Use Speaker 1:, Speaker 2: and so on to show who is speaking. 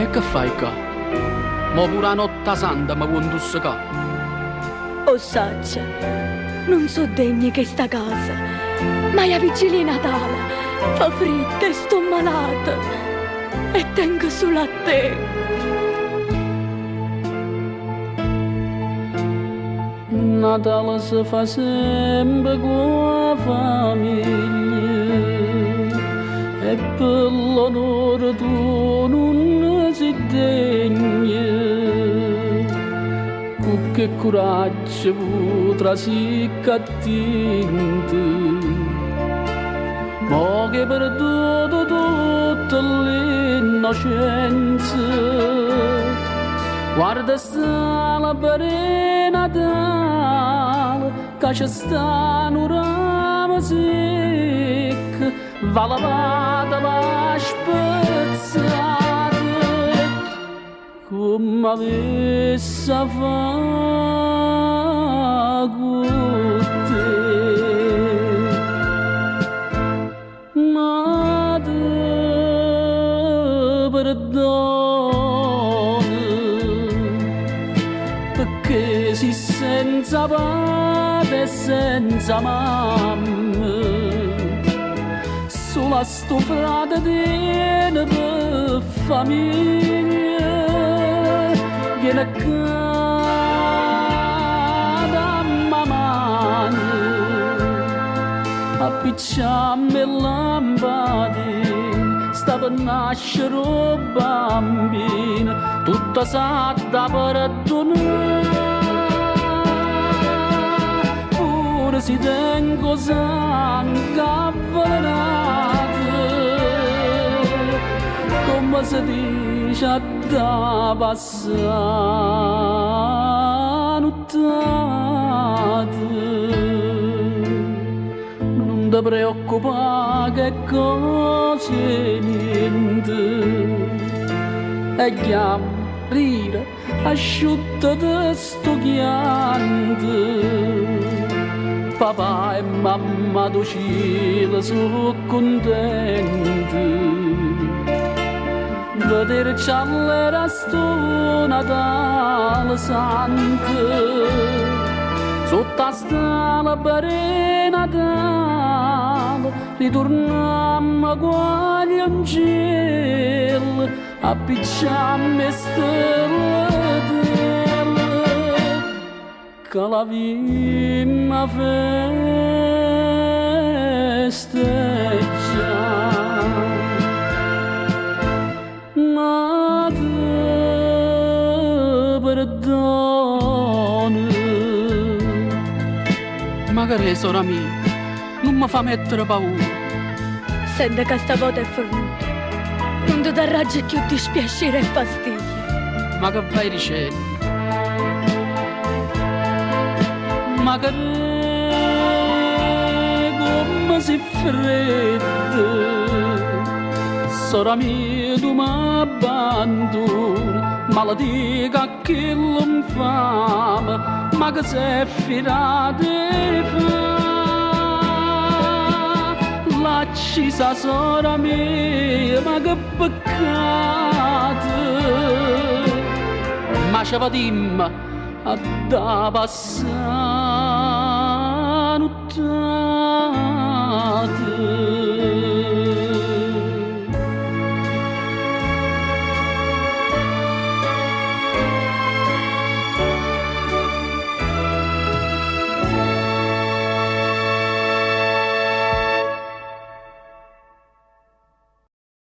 Speaker 1: E che fai ccà? Mo pure 'a notta santa me vuò 'ntussecà?
Speaker 2: O ssaccio, nun so' degna 'e chesta casa, ma è 'a vigilia 'e Natale, fa friddo e sto malata e tengo sulo a te.
Speaker 1: Natale se fa sempe cu 'a famiglia e pe l'onore tu nun si degna. Cu che curaggio vuo' trasì ccà dinto? Mo che 'e perduto tutta l'innocenza, guarda 'st'albero 'e Natale ca ce sta nu ramo sicco, va lavato, va spezzato. Comme avess' 'a fa cu te? Ma te perdono pecché si senza padre e senza mamma, sulo a stu frate tiene pe famiglia, viene ccà, damme 'a mano, appicciamme 'e lampadine, sta pe nascere 'o bambino, tutto s'adda perdunà, pure si tengo 'o sango avvelenato, comme se dice adda passà 'a nuttata. Nun te preoccupà che cosa 'e niente e ghiamm rire asciuttate stu chianto papà e mamma do cielo so cuntente vederci allera a stu Natale santo sotto a st'albero 'e Natale ritornammo guagliuncielli appicciammo 'e stelle ca l'avimma festeggià. Ma te perdono. Ma che sora mia, nun me fa mettere paura.
Speaker 2: Sente ca sta vota è fernuta. Nun te darraggio cchiù dispiacere e fastidio.
Speaker 1: Ma che vai dicenno? Ma che comme si fredda, sora mia tu m'abbandune, maledico a chillo 'nfame, ma che s'è fidato 'e fa'? L'ha accisa 'a sora mia, ma che peccato! Ma ce vedimmo, adda passà 'a nuttata.